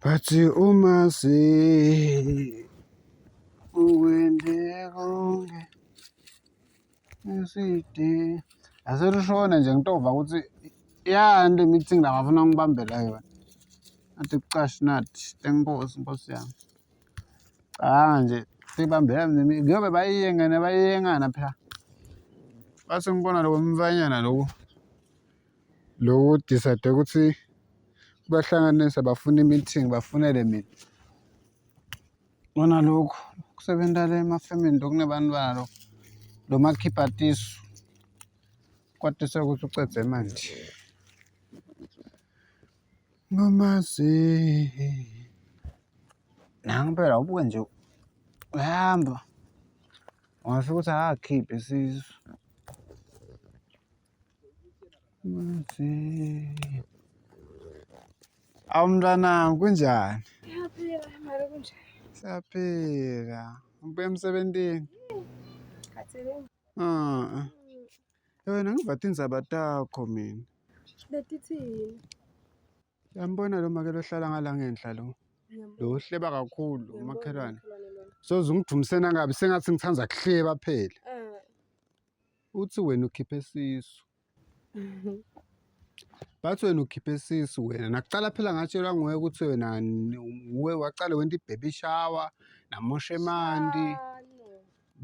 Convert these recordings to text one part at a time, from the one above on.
Bathi uma ukwente konke eside. Aselushone nje ngitova ukuthi yani le meeting la bafuna ngibambela yona. Athi kucashi nathi tenkosi nkosi yami. Cha nje sibambela kuyobe bayiyengene bayiyengana phela. Base ngibona lo mfanyana lo lo decide ukuthi kubahlanganisa bafuna i-meeting bafunele mina. Kona lokhu kusebenza le emafemini lokunebantwana lo lo makhipha tisu kwatise ukuthi ucedze manje. Ngomazi nangu phela ubuke nje uyahamba ungafika ukuthi akakhiphe isisu. Awu mntwanami kunjani? Ngiyaphila mara kunjani? Siyaphila. Ubuya emsebentini? Khathele. Ah. Wena ngiva tindzaba takho mina. Letithini? Uyambona lo make lohlala ngala ngenhla lo. Lo uhleba kakhulu umakhelwane. Soze ungidumisena kabi sengathi ngithanda kuhleba phela. Eh. Uthi wena ukhiphe sisu. Bathi wena ukhiphe sisu wena. Nakucala phela ngatshelwa nguwe ukuthi wena uwe wacala wenta i-baby shower namosha emanti.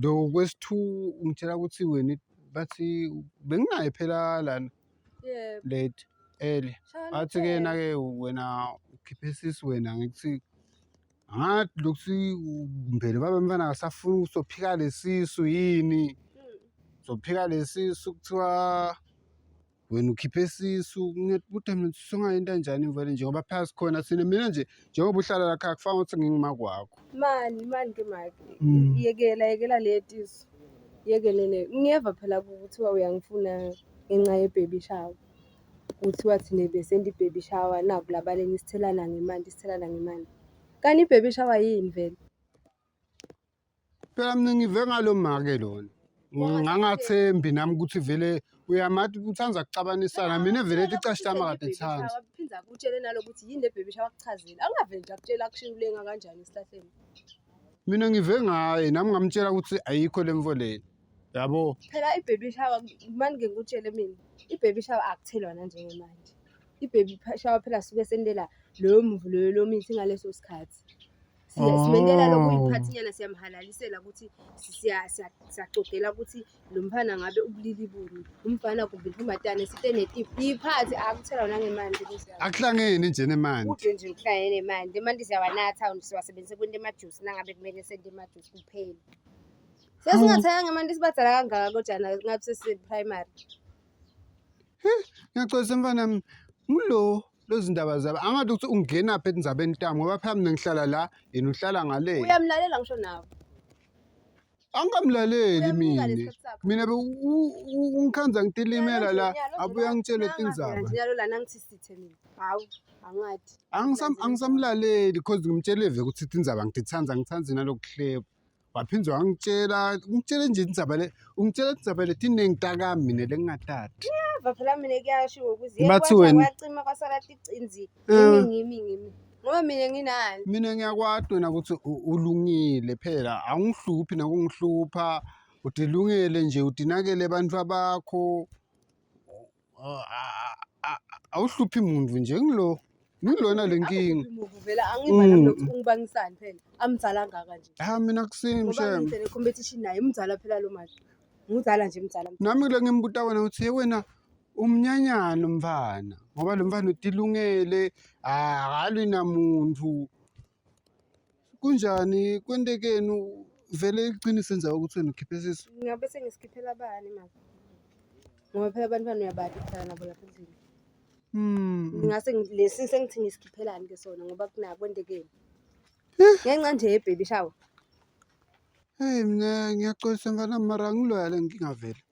Lo kwesi-two ungitshela ukuthi wena bathi benginaye phela lana Yebo. late early. Shana Bathi ke phela. na-ke wena ukhiphe sisu wena ngithi ngathi lokuthi mbele baba mfana akasafuni usophika lesisu yini. Sophika lesisu kuthiwa wena ukhiphe sisu ngiyakubuta mina ukuthi sungayenta njani vele njengoba phela sikhona thina mina nje njengoba uhlala la khaya kufana ukuthi ngingumakwakho. Mani mani ke make. Mm. Yekela yekela letisu. Yekele le. Ngiyeva phela kuthiwa uyangifuna ngenxa ye-baby shower. Kuthiwa thina besenta i-baby shower naku labaleni sithelana ngemanti sithelana ngemanti. Kanti i-baby shower yini vele? Phela mina ngive ngalo make lona. Ngangathembi nami ukuthi vele uyamati uthanda kuxabanisana mina vele ethi icashi lami kade ithanda. Phinde akutshele nalokuthi yini le baby shower akuchazile. Angaveli nje akutshela akushiye ulenga kanjani esihlahleni. Mina ngive ngaye nami ngamtshela ukuthi ayikho le mvo le. Yabo. Phela i-baby shower mani ke ngikutshele mina, i-baby shower akuthelwa nanjengemanje. I-baby shower phela suke sentela loyo muvu loyo lomithi ngaleso sikhathi. Simentela Oh. lokuyiphathinyana siyamhalalisela ukuthi siyacogela ukuthi lo mfana ngabe ubulili buni, umfana kumbe intombazane site netiphu. Iyiphathi akuthelwa nangemanti nkosi yami. Akuhlangene nje nemanti. Kude nje kuhlangene nemanti. Emanti siyawanatha siwasebenzise kwenta emajusi nangabe kumele sente emajusi kuphela. Sesingathenga ngemanti sibadala kangaka kodwa ngabe sesi-primary. Ngiyaxolisa mfana wami. Ngulo lezi ndaba zabo. Angathi ukuthi ungenaphi etindzabeni tami ngoba phela mina ngihlala la yena uhlala ngale. Uyamlalela ngisho nawe. Angikamlaleli Uyamnika mina. lesikhathi sakho. Mina be ungikhanza ngitilimela la abuye angitshele tindzaba. Njalo lana ngithi sithe mina. Hawu, angathi. Angisam angisamlaleli because ngimtshele vele ukuthi tindzaba ngitithanda ngithanda nalokuhleba. Waphinde wangitshela ungitshele nje indzaba le ungitshela indzaba letiningi takami mina lengingatati. Yava phela mina kuyashiwo ukuthi Bathi wena- kwacima kwasala ticinzi. Eh. Ngimi ngimi ngimi. Ngoba mina nginani. Mina ngiyakwati wena ukuthi ulungile phela awungihluphi nakungihlupha udilungele nje udinakele abantu abakho awuhluphi muntu nje ngilo ngilona le nkinga. Vele angiva nami lokuthi ungibangisani phela. Amzala kangaka nje. Ha mina kusimi Ngoba shem. ngithe competition naye umzala phela lo manje. Ngumzala nje mzala. Nami kule ngimbuta wena uthi "Hey wena umnyanyana umfana ngoba lo mfana utilungele akalwi namuntu. Kunjani kwentekeni vele iqiniso enzayo ukuthi wena ukhiphe isisu? Ngingabe sengisikhiphela bani manje? Ngoba phela abantwana uyabati ukuhlala nabo lapha endlini. Ngingase lesi sengithi ngisikhiphelani ke sona ngoba kunako kwentekeni. Ngenxa nje ye-baby shower. Hey mina ngiyaxolisa mfana mara angiloya le nkinga vele.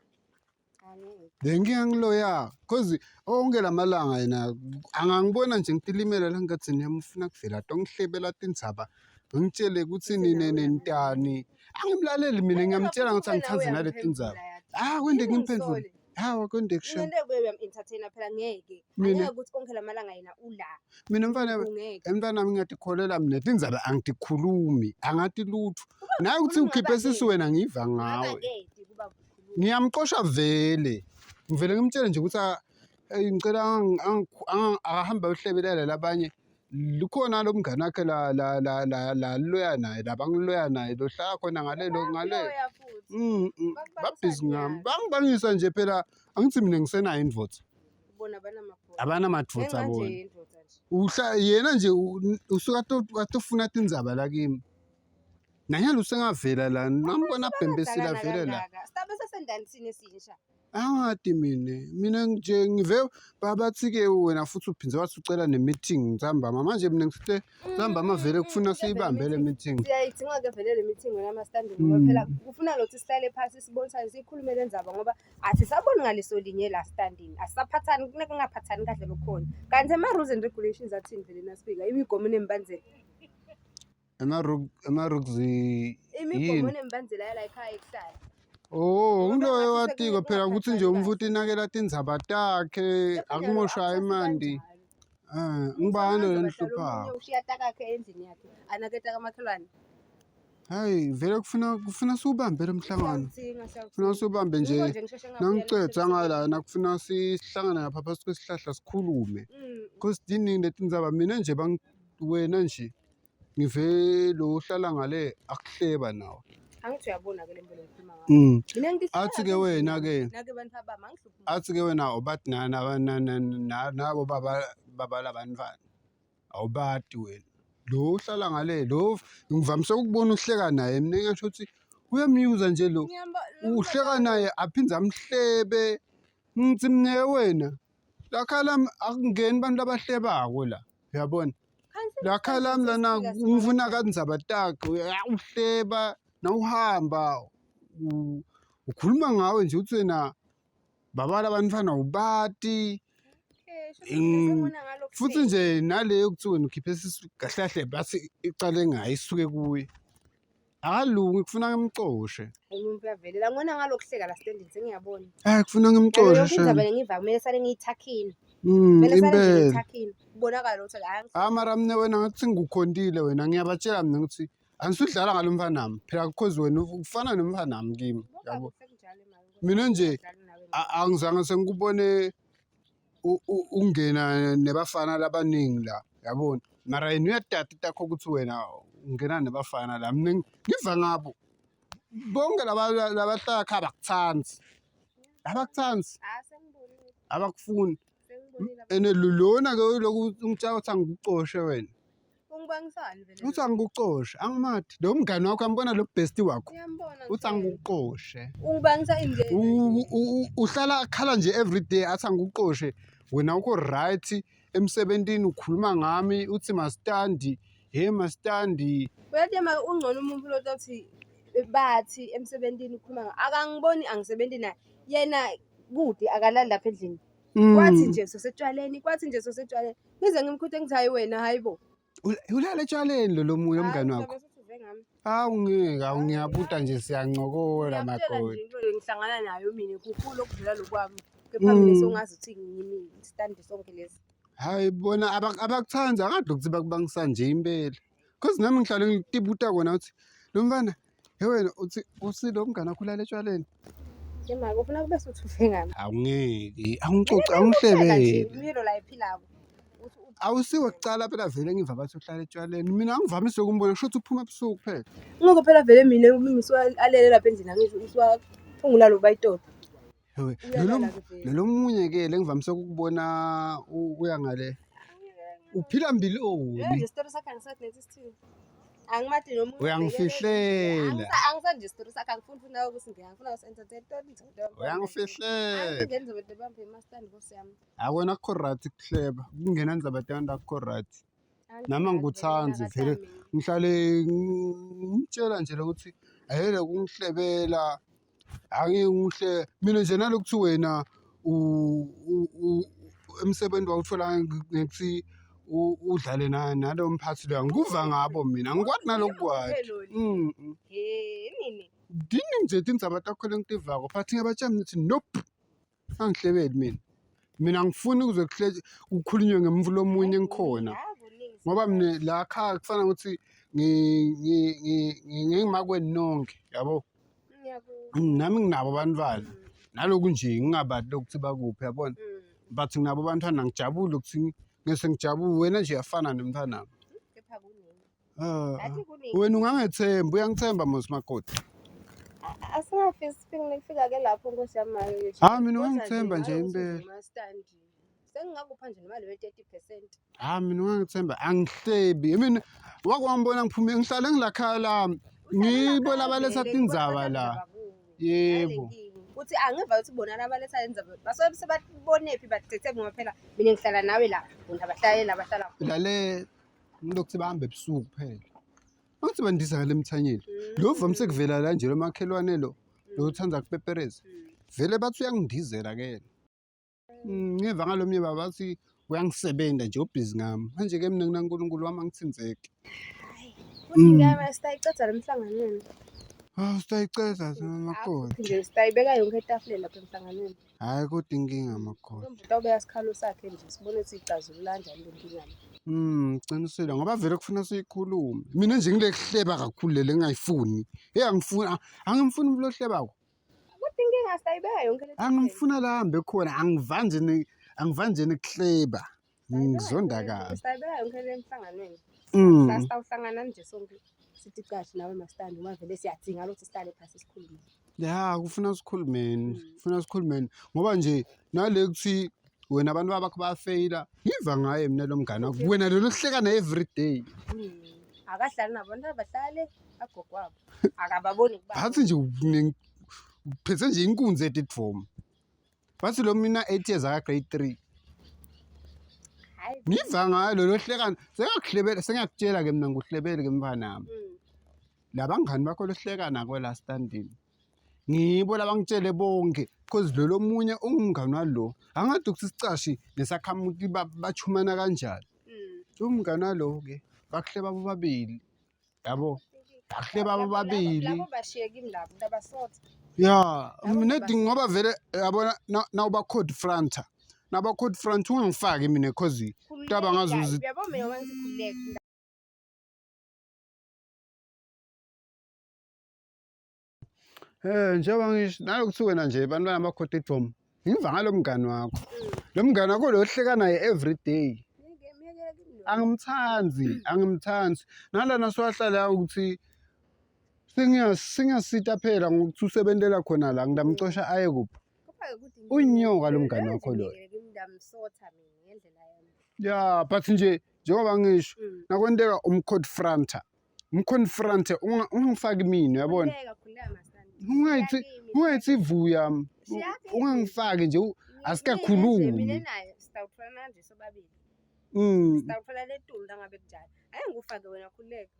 Le nkinga ngiloya cause onke lamalanga yena angangibona nje ngitilimela la ngadzini yami ufuna kuvela tongihlebela tindzaba ngitshele ukuthi nine nentani. Angimlaleli mina ngiyamtshela ukuthi angithandi nale tindzaba. Ah kwente ngimphendvule. Hawa kwendeke shem. Ngento ekubuye uyam-entertain-a phela ngeke. Mina Angeke ukuthi onke lamalanga yena ula. mina mfana Ungeke. emntwana wami ngiyatikholela mina tindzaba angitikhulumi angati lutho. Naye ukuthi Kukhuluma ukhiphe sisu ngaba-ke. wena ngiva ngawe. Ngaba-ke kuba kukhuluma. Ngiyamxosha vele. Ngivele ngimtshele nje ukuthi "Eyi, ngicela akahambe ayohlebelela labanye Lukhona lo mngani wakhe la la la la la loya naye la bangiloya naye lo hlala khona ngale lo ngale. Bayakuloya futhi. Babhizi ngami. Bakubangisa Bangibangisa nje phela angithi mina ngisenayo indvodza. Bona abanamabhola. Abanamadvodza Ngenxa nje bona. yendoda nje. Uhla yena nje usuka atofuna tindzaba la kimi. Nanyalo usengavela la ngambona bhembesile Abadalana avele la. kangaka. Sidabe sesendani thina esinsha. Angati mina, mina nje ngive babathi-ke wena futhi uphinde wathi ucela ne-meeting ntambama. Manje mina ngifike ntambama vele kufuna siyibambe le meeting. Siyayidinga-ke vele le meeting wena mastandi ngoba phela kufuna lokuthi sihlale phasi sibonisane siyikhulume le ndzaba ngoba asisaboni ngaliso linye la standini asisaphathani kufuneka kungaphathani kahle lokukhona kanti ama-rules and regulations athini vele nasifika imigomo nemibandzela Ema-rooks imigomo yini? nemibandzela yala ekhaya ekuhlala Oh, Ngoba nguloyo ngathi watiko phela ukuthi nje sekungaphathani umfuthi inakela tindzaba takhe, kahle. Kepha nyalo akumoshwa imandi. akusasikanjalo. Eh, ngibani lo Umuntu bahlala lenihluphako? omunye ushiya takakhe endlini yakhe anake takamakhelwane. Hayi, vele kufuna kufuna siwubambe lo mhlangano. Siyawudzinga Kufuna siyawudzinga. siwubambe nje Ngiko nje ngisheshe ngabuya nangicedza namhlanje ngalana kufuna sihlangane lapha phasi kwesihlahla sikhulume. Cause tiningi letindzaba mina nje bang wena nje ngive lo uhlala ngale akuhleba nawe. Angithi uyabona-ke le nto le ngikhuluma ngayo. Mina ngifika Athi-ke wena-ke nake bantu abami angihluphi. athi-ke wena awubati nabo baba baba labantwana awubati wena lo uhlala ngale lo ngivamise ukubona uhleka naye mina ngisho ukuthi uyamyuza nje lo uhleka naye aphinde amhlebe ngithi mina wena lakha lami akungeni abantu abahlebako la uyabona lakha lami lana ngifuna kandzaba takhe uhleba nawuhamba ukhuluma ngawe nje uthi wena babala abantwana ubati futhi nje nale yokuthi wena ukhiphe isisu kahle kahle bathi icale ngayo isuke kuye akalungi kufuna ngimcoshe Umuntu uyavelela ngibona ngalokuhleka la standing sengiyabona. Eh kufuna Yalo ngimcoshe yonke shem. indaba lengiva kumele sale ngiyithakhile. Kumele sale nje Impela. ngiyithakhile. Kubonakala ukuthi hayi Ah mara mina wena ngathi ngikukhontile wena ngiyabatshela mina ukuthi angisudlala ngalo mfanami phela because wena ufana nomfanami kimi yabo. Mina nje angizange sengikubone ungena nebafana labaningi la yabona mara yena uyatata takho ukuthi wena ungena nebafana la mina ngiva ngabo bonke laba labahlala kha abakuthandi abakuthandi abakufuni and lona ke lokhu ungitshela ukuthi angikucoshe wena Ungibangisani vele? Uthi angikuxoshe, angimathi. Lo mngani wakho uyambona lo bestie wakho. Ngiyambona Uthi angikuxoshe. Ungibangisa ini nje? Uhlala akhala nje everyday athi angikuxoshe. Wena ukho right emsebentini ukhuluma ngami uthi mastandi, hey mastandi. Uyathi ma ungcono umuntu lo othi bathi emsebentini ukhuluma ngayo. Akangiboni angisebenzi naye. Yena kude akalali lapha endlini. Kwathi nje sosetshwaleni, kwathi nje sosetshwaleni. Ngize ngimkhuthe ngithi hayi wena hayi bo. Ulala etshwaleni lo lomunye umngani Hayi, wakho. uzobe usuthi uve ngami. Hawu ngeke, awu ngiyabuta nje siyancokola Ngiyakutshela makoti. nje into le ngihlangana nayo mina kukhulu okudlula lokwami. Kepha mina songazi ukuthi ngimi isitandi sonke lesi. Hayi bona abakuthandi akade ukuthi bakubangisa nje impela. Cause nami ngihlale ngitibuta kona ukuthi lo mfana he wena uthi uthi lo mngane wakho ulala etshwaleni. Yemake ufuna kube suthi uve ngami. Awungeke, awungicoci, Mina awungihlebele. Impilo la ephilako. Uthi Awusiwe kucala phela vele ngiva bathi uhlala etshwaleni. Mina angivamise ukumbona kusho ukuthi uphuma ebusuku kuphela. Ngoko phela vele mina umimi alele lapha endlini angisho usuwaphungula lo bayitolo. Hewe, Uyalala ke vele. lolo munye ke lengivamise ukukubona uya ngale. Uphila mbiloni. Nje isitori sakhe angisathi nethi sithini. Angimati noma Uyangifihlela. Angisathi nje isitori sakhe angifuni futhi nawe ukuthi ngiyafuna usi-entertain. Uyangifihlela. Ngenze bede bambe emastandi nkosi yami. Akona kukho right kuhleba. Kungena ndzaba tanda akukho right. Nami angikuthandi vele ngihlale ngimtshela nje lokuthi ayele kungihlebela angeke ngihle mina nje nalokuthi wena emsebenzi wawuthola ngekuthi udlale nalo mphathi loyo angikuva ngabo mina angikwati nalokukwati. He nini? Diningi nje tindzaba takho lengitivako but ngiyabatshela ngithi nope. Angihlebeli mina. Mina angifuni kuze kukhulunywe ngemuva lomunye ngikhona. Ngoba mina la khaya kufana ukuthi ngingimakweni nonke yabo. Nami nginabo abantwana. Naloku nje ngingabati lokuthi bakuphi yabona. But nginabo abantwana ngijabule ukuthi ngese ngijabule wena nje uyafana nomntwanami. Kepha kuningi. Ah, Ngathi kuningi. wena ungangethemba uyangithemba mos makoti. Asingafisi sifike kufika ke lapho nkosi yami manje. Ha mina ungangithemba nje impela. Mastandi. Sengingakupha nje nemali we 30%. Ha mina ungangithemba angihlebi. Mina wake wangibona ngiphume ngihlale ngilakhaya lami. Ngibo labaletha tindzaba la. Yebo. Uthi angiva ukuthi bona labaletha lenzaba. Basuke sebabonephi bathethe ngoba phela mina ngihlala nawe la. Bona abahlale la bahlala khona. Lale ngilokhu bahambe ebusuku phela. Angithi bandisa ngale mthanyelo. Lo vamise kuvela la nje lo makhelwane lo. Lo uthanda kupepereza. Vele bathi uyangindizela ke yena. Ngeva ngalomnye baba bathi uyangisebenza nje ubhizi ngami. Manje ke mina nginaNkulunkulu wami angithinzeki. Futhi ngiyama sitayiceda lo mhlanganweni. Ah sitayiceda makoti. Nje sitayibeka yonke etafuleni lapha emhlanganweni. Hhayi kodwa inkinga makoti. Ntombi utawubeka isikhalo sakhe nje sibone ukuthi icazulula kanjani le nkinga le. Qinisile ngoba vele kufuna siyikhulume. Mina nje ngile kuhleba kakhulu leli engingayifuni. Hey angifuni angimfuni umuntu ohlebako. Kodwa inkinga sitayibeka yonke le Angimfuna la ahambe khona angivanje ni angivanje nikuhleba. Ngizonda kabi. Sitayibeka yonke le emhlanganweni. Sasitawuhlangana nje sonke sithi cashi nawe mastandi uma vele siyadinga ukuthi sihlale phasi sikhulume. Ya kufuna sikhulumeni, kufuna sikhulumeni ngoba nje nale kuthi wena abantu babakho bayafeyila ngiva ngaye mina lo mngane wakho wena lelo hleka naye every day. Akahlali nabo abantu abahlale agogo wabo. Akababoni kuba. Athi nje uphethe nje inkunzi etidvomo. Bathi lo mina 8 years aka grade 3. Hayi. Ngiva ngayo lolo hlekana sengakuhlebela sengiyakutshela ke mina ngikuhlebele ke mfanami. Labangani bakho lohlekana kwela standini. Ngibo labangitshele bonke because lo lomunye ungumngani walo. Angathi ukuthi isicashi nesakhamuti bachumana kanjani. Umngani walo ke bakuhleba bobabili. Yabo. Bakuhleba bobabili. Labo bashiye kimi labo ndabasotha. Ya, mina dinga ngoba vele yabona nawuba code fronter. Naba code front ungangifaki mina cause taba ngazuzi Uyabo mina uma ngithi khululeka. Eh njengoba ngisho nalokuthi wena nje bantwana bakhotha idvomo. Ngiva ngalo mngani wakho. Lo mngani wakho lo ohleka naye every day. Angimthandi, angimthandi. Nalana siwahlala ukuthi singiyasita phela ngokuthi usebentela khona la ngidamcosha aye kuphi. Uyinyoka lo mngani wakho loyo. Ya, but nje njengoba ngisho nakwenteka umconfronter umconfronte ungangifaki mina uyabona ungayithi ungayithi ivuya ungangifaki nje asikakhulumi mina naye sitawutholana nje sobabili sitawuthola letulu langabe kunjalo ake ngikufake wena khululeka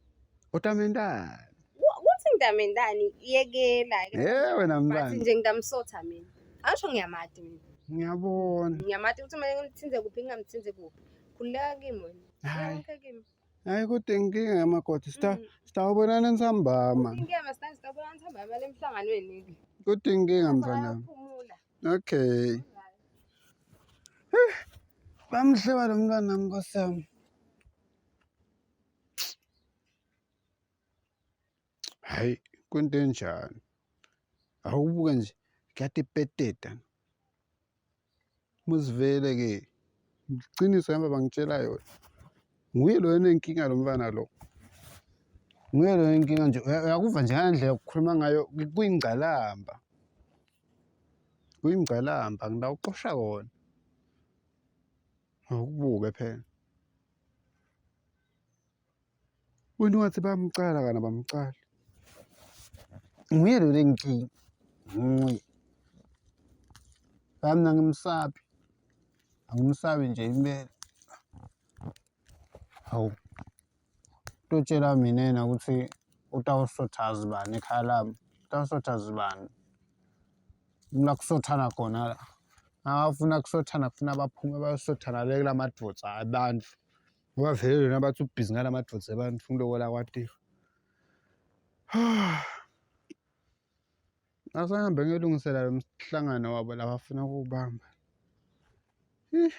utamentani kuthi ngitamentani yekela eh wena mntwana nje ngitamsotha mina angisho ngiyamati mina ngiyabona ngiyamati ukuthi kumele ngimthinze kuphi ngingamthinze kuphi khululeka kimi wena Hhayi. Khululeka kimi Hayi kodwa inkinga yamakoti sita sitawubonana nsambama. Inkinga masitandi sitawubonana nsambama le emhlanganweni. Kodwa inkinga mfana. Uyaphumula. Okay. Bamhleba lo mntwana wami nkosi yami. Hayi kwento enjani? Awubuke nje kuyatipeteta. Muzivele ke iqiniso hamba bangitshela yona. Nguye lo enenkinga lo mfana lo. Nguye lo enkinga nje uyakuva nje ngale ndlela okukhuluma ngayo kuyingcalamba. Kuyingcalamba ngidawuxosha kona. Awukubuke phela. Wena ungathi bayamcala kana bamcali. Nguye lo lenkinga. Nguye. Bami angimsabi. Angimsabi nje impela. Hawu. Utotshela mina yena ukuthi utawusotha zibani ekhaya lami. Utawusotha zibani. La kusothana khona la. Abafuna kusothana kufuna baphume bayosothana le kula madvodza abantu. Ngoba vele lona bathi ubhizi ngala madvodza abantu ngiloko la kwatiwa. Asahambe ngiyolungisela lo mhlangano wabo labafuna ukuwubamba. Ih.